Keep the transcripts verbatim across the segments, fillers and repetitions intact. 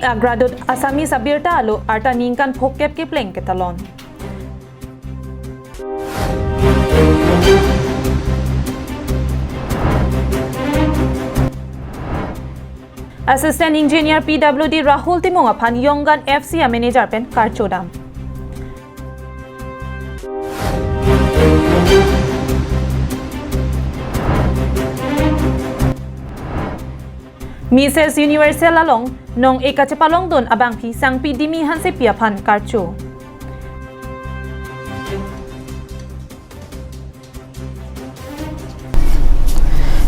Agradut Assamese abirta alo arta ningkan phokep kepleng ketalon. Assistant Engineer P W D Rahul Timung aphan Yongan F C a manager pen karchodam. Missus Universal along nong-e kachepalongdun abangpi Sangpi Dimi Hansepi aphan karcho.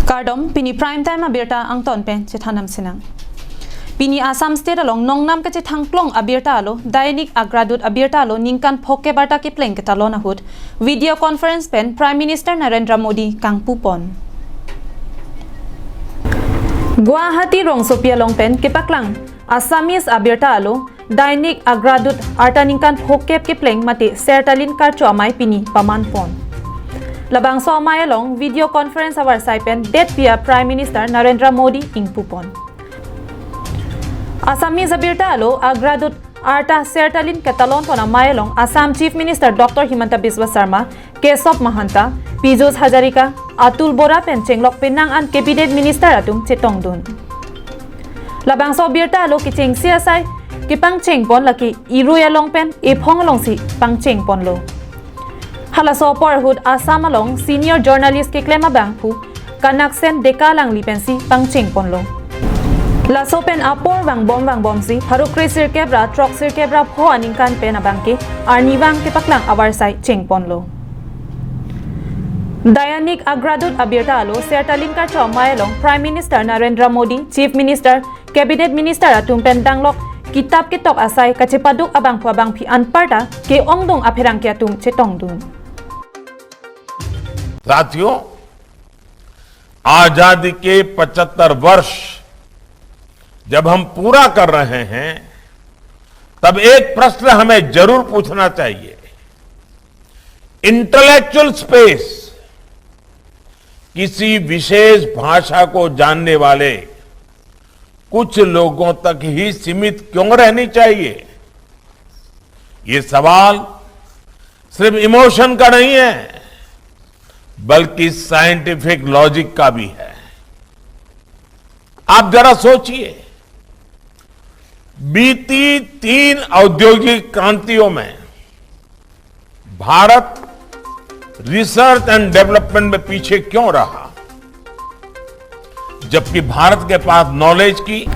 Kardom, pini prime time abirta angton pen chethandam sinang. Pini Assam State along nongnam kachethangklong abirta alo, Dainik Agradut abirta alo ningkan phokep arta kepleng ketalon ahut video conference pen Prime Minister Narendra Modi kangpupon. Guwahati rongsopi along pen kepaklang Assamese abirta alo, Dainik Agradut arta ningkan phokep kepleng mate sertalin karcho amei pini pamanpon. Labangso amei along video conference avarsai pen detpi a Prime Minister Narendra Modi ingpupon. Assamese abirta alo Agradut arta sertalin ketalonpon amei along Assam Chief Minister Doctor Himanta Biswa Sarma, Kesab Mahanta, Piyush Hazarika, Atul Bora pen chenglok penang an Cabinet Minister atum chetongdun. Labangso abirta alo kechengsi asai kepangchengpon lake irui along pen ephong alongsi pangchengponlo. Halaso apor ahut Assam along senior journalist keklem abangphu Kanaksen Deka Langli pensi pangchengponlo. Laso pen apor vangbom vangbomsi pharo kre sirkep ra throk sirkep ra pho aningkan pen abangke arnivang kepaklang avarsai chengponlo. Dainik Agradut abirta alo sertalin karcho amei along Prime Minister Narendra Modi, Chief Minister, Cabinet Minister atum pen danglok kitap ketok asai kachepaduk abangphu abangpi anparta ke-ongdung apherangke atum chetongdun. साथियों, आजादी के पचहत्तर वर्ष जब हम पूरा कर रहे हैं, तब एक प्रश्न हमें जरूर पूछना चाहिए। इंटेलेक्चुअल स्पेस किसी विशेष भाषा को जानने वाले कुछ लोगों तक ही सीमित क्यों रहनी चाहिए? ये सवाल सिर्फ इमोशन का नहीं है, बल्कि साइंटिफिक लॉजिक का भी है। आप जरा सोचिए, बीती तीन औद्योगिक क्रांतियों में भारत रिसर्च एंड डेवलपमेंट में पीछे क्यों रहा, जबकि भारत के पास नॉलेज की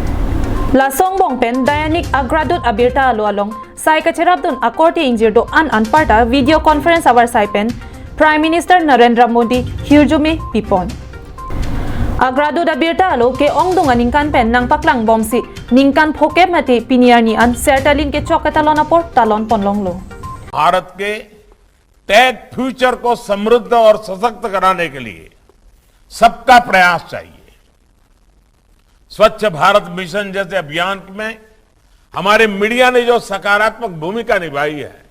Laso angbong pen Dainik Agradut abirta alo along sai kacherapdun akorte ingjir do-an anparta video conference avarsai pen Prime Minister Narendra Modi hirjume pipon. Agradut abirta alo ke-ongdung aningkan pen nangpaklangbomsi ningkan phokep mate pini arni an sertalin kechok ketalon apor talonponlonglo. Bharat के take future को समृद्ध और सशक्त कराने के लिए सबका प्रयास चाहिए। स्वच्छ भारत मिशन जैसे अभियान में हमारे मीडिया ने जो सकारात्मक भूमिका निभाई है,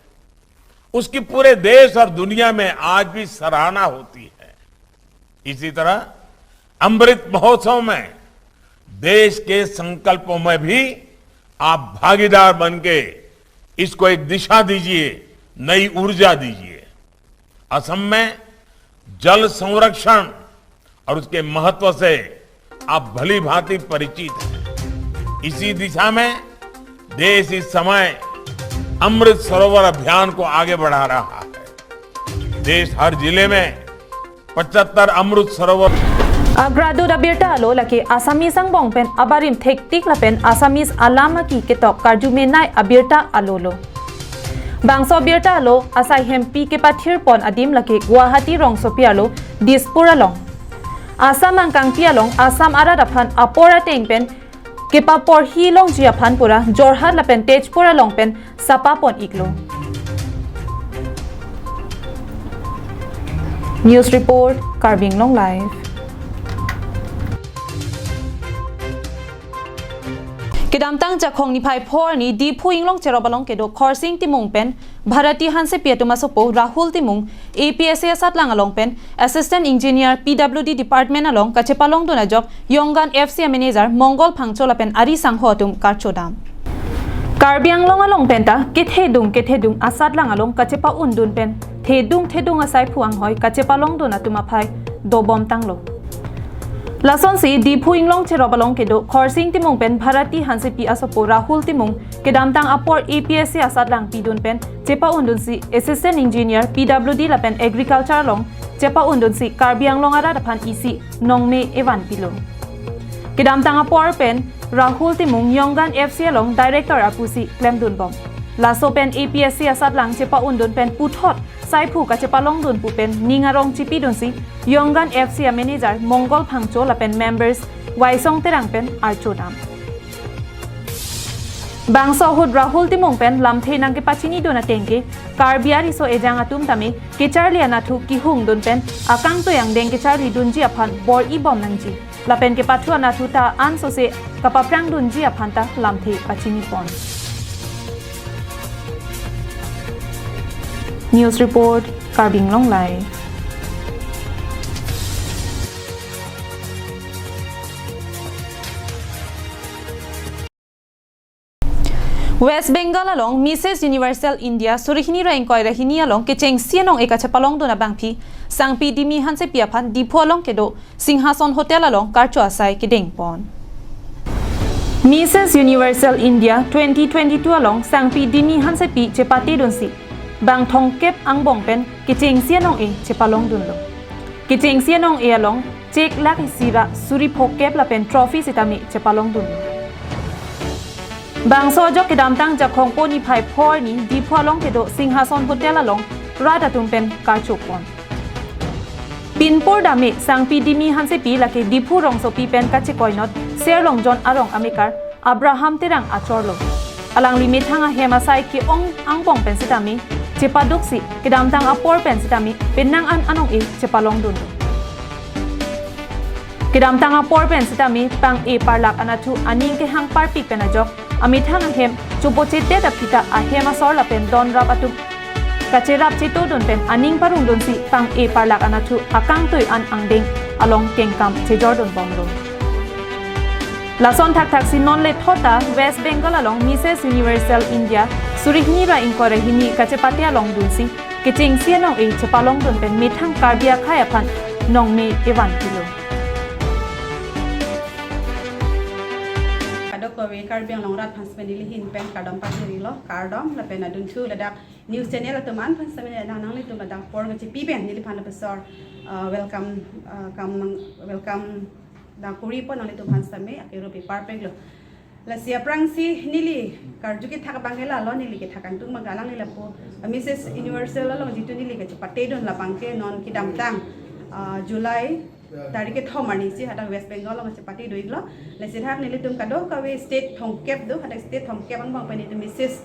उसकी पूरे देश और दुनिया में आज भी सराहना होती है। इसी तरह अमृत महोत्सव में देश के संकल्पों में भी आप भागीदार बन के इसको एक दिशा दीजिए, नई ऊर्जा दीजिए। असम में जल संरक्षण और उसके महत्व से आप भली भांति परिचित हैं। इसी दिशा में देश इस समय अमृत सरोवर अभियान को आगे बढ़ा रहा है। देश हर जिले में पचहत्तर अमृत Sarovar Agradut abirta alo lake Assamese angbong pen abarim thektik lapen Assamese alam aki ketok karjumenei abirta alolo. Bangso abirta alo asai hempi kepathirpon adim lake Guwahati rongsopi arlo Dispur along. Assam angkangpi along Assam arat aphan apor ateng pen kepaporhi longji aphan pura Jorhat lapen Tezpur along pen sapapon iklo. News report, Karbi Anglong Live. Kedamtang Jakhong niphai pho arni Diphu Inglong cherop along kedo Khorsing Timung pen Bharati Hansepi atum asopo Rahul Timung A P S A asatlang along pen Assistant Engineer P W D Department along kachepalongdun ajok Yongan F C a manager Mongol Phangcho lapen ari sangho atum karchodam. Karbi Anglong along penta kethedung kethedung asatlang along kachepa-undun pen thedung thedung asaiphu anghoi kachepalongdun atum aphai dobomtanglo. Lasonsi Diphu Inglong cherop along kedo Khorsing Timung pen Bharati Hansepi asopo Rahul Timung kedamtang apor A P S C asatlang pidun pen chepa-undunsi Assistant Engineer P W D lapen Agriculture along chepa-undunsi Karbi Anglong arat aphan isi nongme evan pilo. Kedamtang apor pen Rahul Timung Yonggan F C along Director apusi klemdunbom. Laso pen A P S C asatlang chepa-undun pen puthot saiphu kachepalongdun pu pen ning arong chipidunsi Yonggan F C a manager Mongol Phangcho lapen members Waisong Terang pen archodam. Bangso ahut Rahul Timung pen lamthe nangkepachinidun ateng ke Karbi ariso ejang atum tame kecharli anatthu kehungdun pen akangtui angdeng kecharlidunji aphan bor-ibom nangji. Lapen kepathu anatthu ta ansose kapaprangdunji aphanta lamthe pachinipon. News report, Karbi Anglong Live. West Bengal along Missus Universal India suri hini ra ingkoi ra hini along kechengsi anong-e kachepalongdun abangpi Sangpi Dimi Hansepi aphan Diphu along kedo Singhason Hotel along karcho asai kedengpon. Missus Universal India twenty twenty-two along Sangpi Dimi Hansepi chepatedunsi bang thomkep angbong pen kechengsi anong-e chepalongdunlo. Kechengsi anong-e along chek lakh isi ra suri phokep lapen trophy sitame chepalongdunlo. Bangso ajok kedamtang Jakhong po niphai phor arni Diphu along kedo Singhason Hotel along rat atum pen karchopon. Pinpur dame Sangpi Dimi Hansepi lake Diphu rongsopi pen kachekoinot Serlongjon arong amekar Abraham Terang achorlo. Alangli methang ahem asai ke-ong angbong pen sitame chepaduksi kedamtang apor pen sitame penang an anong-e chepalongdunlo. Kedamtang apor pen sitame pang-e parlak anatthu aning kehang parpik pen ajok amethang ahem chobochedet aphi ta ahem asor lapen donrap atum kacherap chetodun pen aning parongdunsi pang-e parlak anatthu akangtui an angdeng along kengkam chejordunbomlo. Lason thakthaksi nonle thota West Bengal along Missus Universal India suri hini ra ingkoi ra hini kachepate alongdunsi kechengsi anong-e chepalongdun pen methang Karbi akhei aphan nongme evan pilo. Kadokave Karbi Anglong rat aphan sitame neli ahin pen kardom pajirilo, kardom lapen adunthu ladak news channel atum an aphan sitame nang nanglitum ladak apor kachepi pen neliphan lapuson, uh, welcome, uh, kam nang welcome nangkoripon nanglitum aphan sitame, akero pi parpiklo. Lasi aphrangsi neli karju kethak abang ke lalo, neli kethak kangtung abang ke alangli lapu, uh, Missus Universal along jitu neli kachepatedun labang ke non kedamtang, uh, July tarik kethom arnisi hadak West Bengal along chepatedun-iklo. Lasi hadak nelitum kadokave state thomkep do, hadak state thomkep angbong pen itum Missus.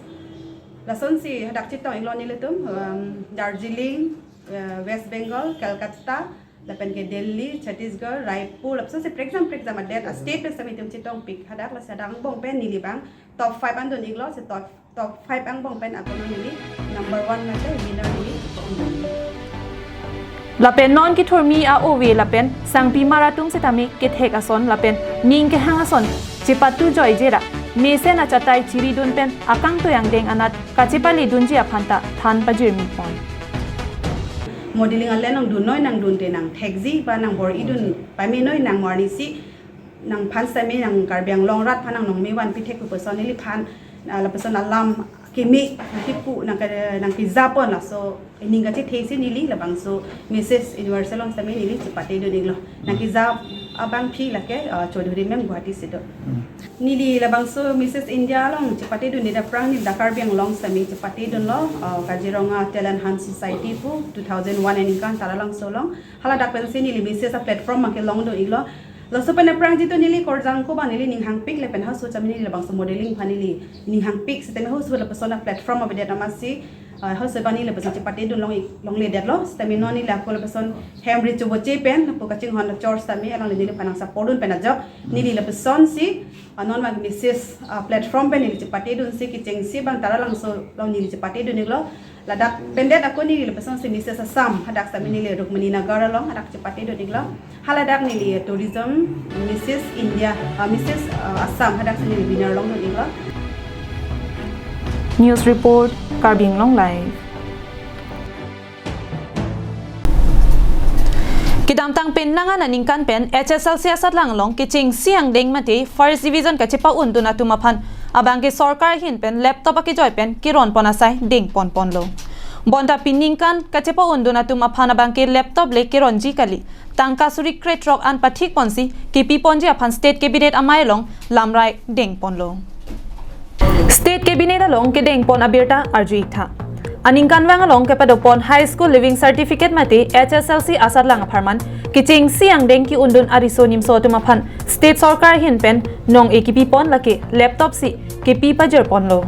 Lasonsi hadak chetong-iklo nelitum, um, Darjeeling, uh, West Bengal, Kolkata, lapen ke Delhi, Chhattisgarh, Raipur, lapusonsi prekjam prekjam adet a-state pen sitame itum chetongpik hadak. Lasi hadak angbong pen neli abang top five andun-iklo, si top top five angbong pen ako non neli number one mate winner neli. Lapen non kethurmi a-ove lapen sangpimar atum sitame kethek ason lapen ning kehang ason chepatu joije ra mesen achatai chiridun pen akangtui angdeng anat kachepaledunji aphanta than pajirmipon. Modeling alen nangdunnoi, nangdunte nangthekji ba nangbor-idun pamenoi, nang mo arnisi nangphan sitame nang Karbi Anglong rat aphan nang nongme vanpi thek pu puson neliphan, ah, lapuson alam kimi nangkipu nangke, nangkejapon, laso ining kachethesi neli labangso Missus Universal along sitame neli chepatedun-iklo. Nangkejap abangpi lake, ah, Chaudhary ma'am Guwahati si do. Hmm. Neli labangso Missus India along chepatedunde aphrang neli dak Karbi Anglong sitame chepatedunlo, ah, Kaziranga Talent Hunt Society pu two thousand one aningkan Taralangso along. Haladak pensi neli Missus a-platform abang ke longdun-iklo. Laso pen aphrang jitu neli korjang ko abang neli ning hangpik lapen halaso sitame neli labangso modeling aphan neli ning hangpik sitame halaso lapuson a-platform avedet amatsi, ah, halaso abang neli lapuson chepatedun long-ik, longledetlo. Sitame non neli ako lapuson hem ri choboche pen lapu kachinghon achor sitame alangli neliphan nang-support-dun pen ajok neli lapusonsi, ah, non abang Missus, ah, platform pen neli chepatedunsi kechengsi abang Taralangso along neli chepatedun-iklo. Ladak pendet ako neli lapusonsi Missus Assam, hadak sitame neli Rukmini Nagar along hadak chepatedun-iklo. Haladak neli tourism Missus India, ah, Missus, ah, Assam, hadak si neli winner longdun-iklo. News report, Karbi Anglong Live. Kedamtang penang aningkan pen H S L C asatlang along kechengsi angdeng mate first division kachepa-undun atum aphan abangke sorkar ahin pen laptop akejoi pen keron pon asai dengpon ponlo. Bonta peningkan kachepa-undun atum aphan abangke laptop le keronji kali, tangka suri krethrok an pathik ponsi kepi ponji aphan State Cabinet amei along lamrai dengponlo. State Cabinet along kedengpon abirta arju-iktha. Aningkanvang along kepadopon High School Leaving Certificate mate H S L C asatlang apharman kechengsi angdeng ke-undun ariso nimso atum aphan state sorkar ahin pen nong-e kepipon lake laptop si kepi pajirponlo.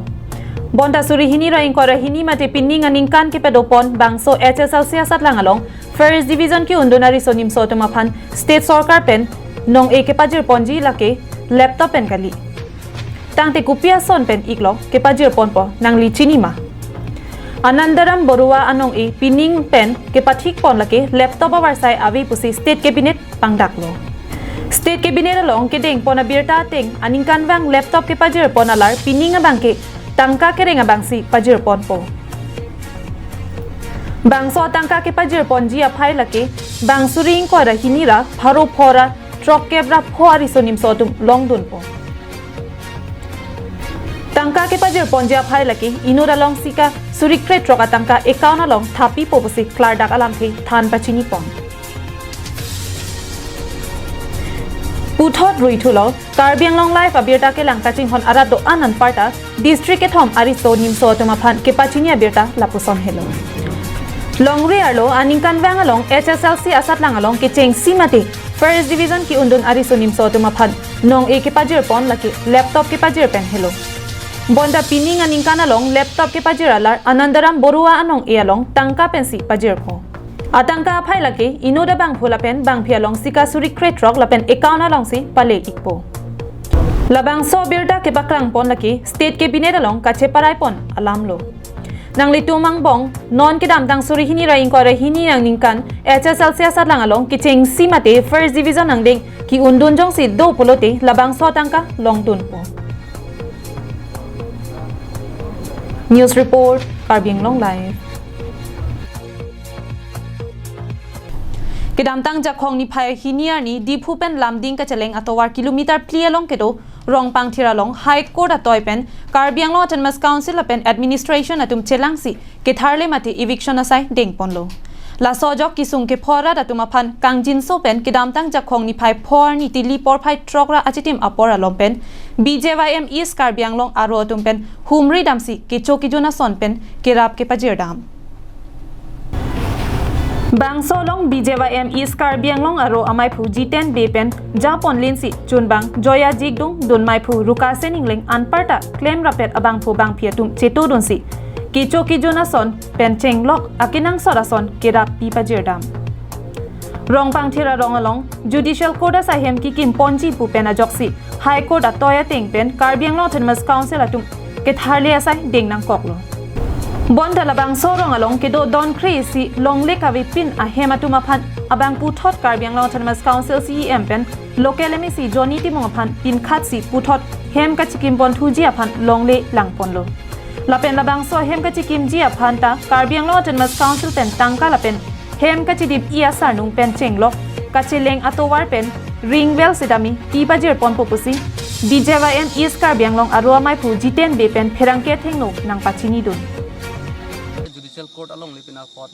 Bonta suri hini ra ingkoi ra hini mate pining aningkan kepadopon bangso H S L C asatlang along first division ke-undun ariso nimso atum aphan state sorkar pen nong-e kepajirponji lake laptop pen kali. Tangte kopi ason pen iklo kepajirponpo nangli chinima? Anandaram Baruah anong-e pining pen kepathikpon lake laptop avarsai ave pusi State Cabinet pangdaklo. State Cabinet along kedengpon abirta ateng aningkanvang laptop kepajirpon alar pining abangke tangka kereng abangsi pajirponpo. Bangso tangka kepajirponji aphai lake bang suri ingkoi ra hini ra pharo pho ra throkkep ra pho ariso nimso atum longdunpo. Tangka kepajirponji aphai lake inut along sika suri krethrok atangka account along thapipo pusi klardak alamthe than pachinipon. Puthot ruithulo, Karbi Anglong Live abirta kelang kachinghon arat do-an anparta district kethom ariso nimso atum aphan kepachini abirta lapuson helo. Longri arlo aningkanvang along H S L C asatlang along kechengsi mate first division ke-undun ariso nimso atum aphan nong-e kepajirpon lake laptop kepajir pen helo. Bonta pining aningkan along laptop kepajir alar Anandaram Baruah anong-e along tangka pensi pajirpo. Atangka aphai lake inut abangphu lapen bangphi along sika suri krethrok lapen account alongsi pale-ikpo. Labangso abirta kepaklangpon lake State Cabinet along kacheparaipon alamlo. Nanglitum angbong, non kedamtang suri hini ra ingkoi ra hini aningkan H S L C asatlang along kechengsi mate first division angdeng ke-undun jongsi do pulote labangso tangka longdunpo. News report, Karbi Anglong Live. Kedamtang Jakhong niphai hini arni Diphu pen Lumding kacheleng atovar kilometer phli along kedo Rongpangthir along High Court atoi pen Karbi Anglong Autonomous Council lapen administration atum chelangsi ketharle mate eviction asai dengponlo. Laso ajok kesung kepho arat atum aphan kangjinso pen kedamtang Jakhong niphai pho arni Tili porphai throk ra achitim apor along pen B J Y M East Karbi Anglong aro atum pen humri damsi kecho kejun ason pen kerap kepajirdam. Bangso along B J Y M East Karbi Anglong aro amaiphu Jiten Bey pen japon linsi chunbang Joya Jigdung, dunmaiphu Rukasen Engleng anparta klemrappet abangphu bangphi atum chetodunsi kecho kejun ason pen chenglok akenangsot ason kerap pi pajirdam. Rongpangthir arong along Judicial Court asai hem kekim ponji pu pen ajoksi High Court atoi ateng pen Karbi Anglong Autonomous Council atum ketharle asai deng nangkoklo. Bonta labangso arong along kedo don kre-isi longle kavepin ahem atum aphan abang puthot Karbi Anglong Autonomous Council C E M pen local M A C Johnny Timung aphan pinkhatsi puthot hem kachikim ponthuji aphan longle langponlo. Lapen labangso hem kachikimji aphan ta Karbi Anglong Autonomous Council pen tangka lapen hem kachidip-i asarnung pen chenglok kacheleng atovar pen ring well sitame pi pajirponpo pusi B J Y M East Karbi Anglong aro amaiphu Jiten Bey pen pherangke athengno nangpachinidun. Judicial Court alongle pini apot,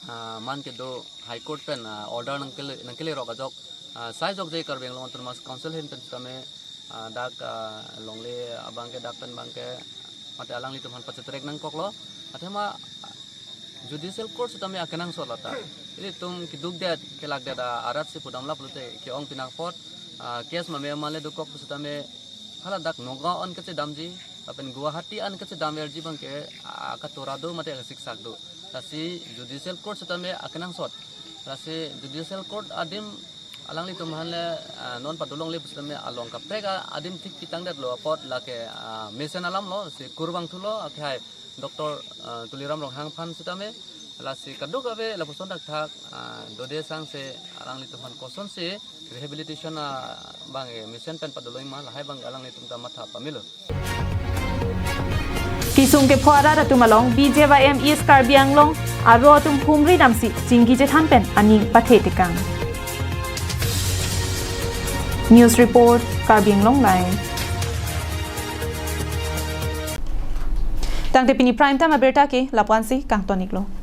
ah, man kedo High Court pen, ah, order nangkele, nangkelerok ajok, ah, sai jokje Karbi Anglong Autonomous Council ahin pen sitame, ah, dak, ah, longle abangke dak pen abangke mate alanglitum aphan pachetrek nangkoklo. Athema, ah, Judicial Court sitame akenangsot lata. Ilitum kedukdet kelakdet, ah, arat si pudamlap lote ke-ong pini apot, ah, case mame male dokok sitame hala dak Nagaon an kachedamji lapen Guwahati an kachedamverji abangke, ah, akatora do mate akasiksak do. Lasi Judicial Court sitame akenangsot. Lasi Judicial Court adim alanglitum aphan le, ah, non padolongle pusitame along kaprek, ah, adim thik pitangdetlo apot lake, ah, mesen alamlo, si kurvangthulo, akhai Doctor, ah, Tuliram Ronghang aphan sitame, lasi kadokave lapuson thakthak, ah, dode sangse alanglitum aphan kosonsi rehabilitation, ah, abang, eh, mesen pen padolongji ma lahai abang alanglitum ta matha pamelo. Kesung kepho arat atum along B J Y M East Karbi Anglong aro atum humri damsi chingki chethan pen aning pathe tekang. News report, Karbi Anglong Live. Tangte pini prime time abirta ke lapu-ansi kangton-iklo.